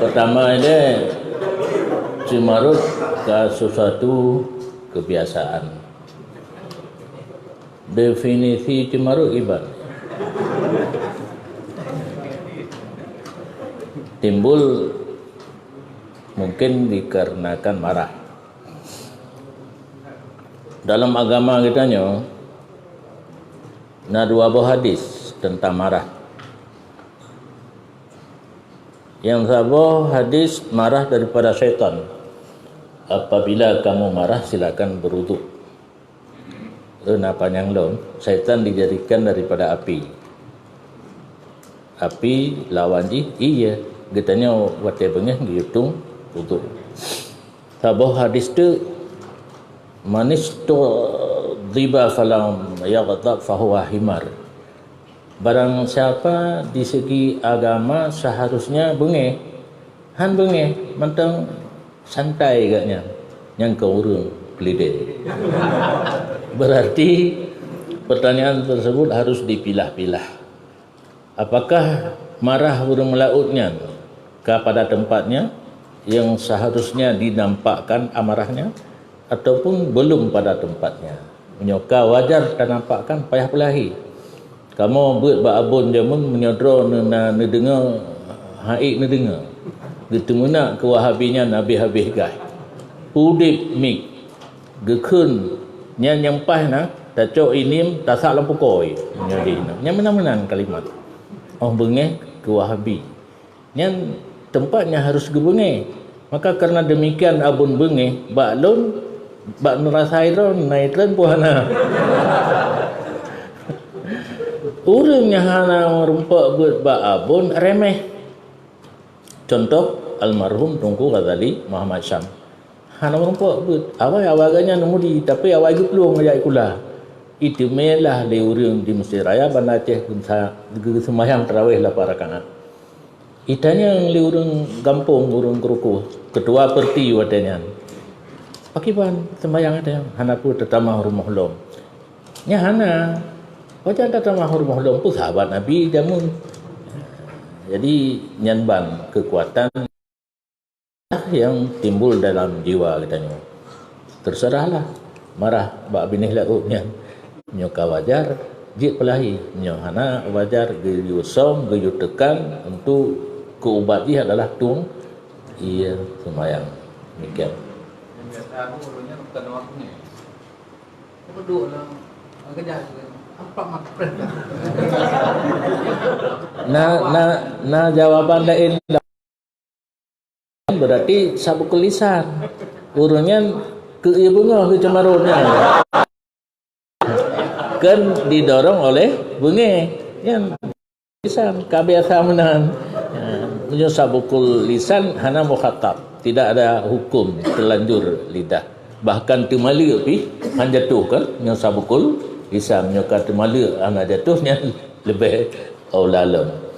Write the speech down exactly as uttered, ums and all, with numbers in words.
Pertama ini, ceumarot ka sesuatu kebiasaan. Definisi ceumarot iban timbul mungkin dikarenakan marah. Dalam agama geutanyoe na dua boh hadis tentang marah. Yang saboh hadis marah daripada syaitan. Apabila kamu marah, silakan berwudu. Rena panyang lom, syaitan dijadikan daripada api. Api lawan jih ie. Geutanyoe watée beungéh geuyue tueng wudu. Saboh hadis teuk, "Man istughdiba falam yaghdab fahuwa himar." Barang siapa di segi agama seharusnya beungéh, han beungéh, mantong santai geuh nyan, nyan keu ureuëng keulidé. Berarti pertanyaan tersebut harus dipilah-pilah. Apakah marah ureuëng meulaôt nyan ka pada tempatnya, yang seharusnya dinampakkan amarahnya, ataupun belum pada tempatnya? Meunyoe ka wajar tanampakkan, payah peulahi. Kamoe beuet bak abon jameun, meunyoe droe neuna neudeungoe, haiek neudeungoe. Geuteumeunak keu Wahabi nyan habéh-habéh gaih. Udeb miet, geukheun, nyan nyang paih na, tacok inim, tasak lam pukoi. Nyan meunan-meunan kalimat. Oh beungéh keu Wahabi. Nyan teumpat nyang harôh geubeungéh. Maka kareuna deumikian abon beungéh, bak lôn, bak neurasa droe, na droe peue hana. Ureuëng nyang hana meurumpok beuet bak abon, reméh. Contoh, almarhum Teungku Ghazali Muhammad Syam. Hana meurumpok beuet. Awai-awai geuhnyan mudi, tapi awai geuplueng jak sikula. Iteumé lah lé ureuëng di Mesjid Raya Banda Aceh geuseumayang tarawéh lapan rakaat. Itanyong lé ureuëng gampông, ureuëng Krukoh, keutua peurti watée nyan, "Pakriban seumayang watée nyan?" "Hana peue, tatamah rumoh lom." "Nyan hana. Pajan tatamah rumoh lom, peue sahabat Nabi jameun." Jadi, nyan ban keukuatan nyang timbul dalam jiwa geutanyoe. Terserahlah marah bak binéh laôt nyan. Meunyoe ka wajar, jeuet peulahi. Meunyoe hana wajar, geuyue song, geuyue teukan, untuk keu ubat jih adalah tueng ie seumayang. Demikian. Yang biasa aku, ureuëng nyan bukan orang sungai. Aku duduk dalam, agak jahat juga. Nampak mata. Na, na, na jawaban laén. Berarti sabukul lisan. Ureuëng nyan keu ie beungoh keu ceumarot nyan. Kan didorong oleh beungéh. Nyan lisan, ka biasa meunan. Ya, meunyoe sabukul lisan hana mukhatab, tidak ada hukum terlanjur lidah. Bahkan teumaleuek pih han jatuh kan, nyoe sabukul lisan, nyoe ka teumaleuek hana jatuh, nyan leubeh aula lom.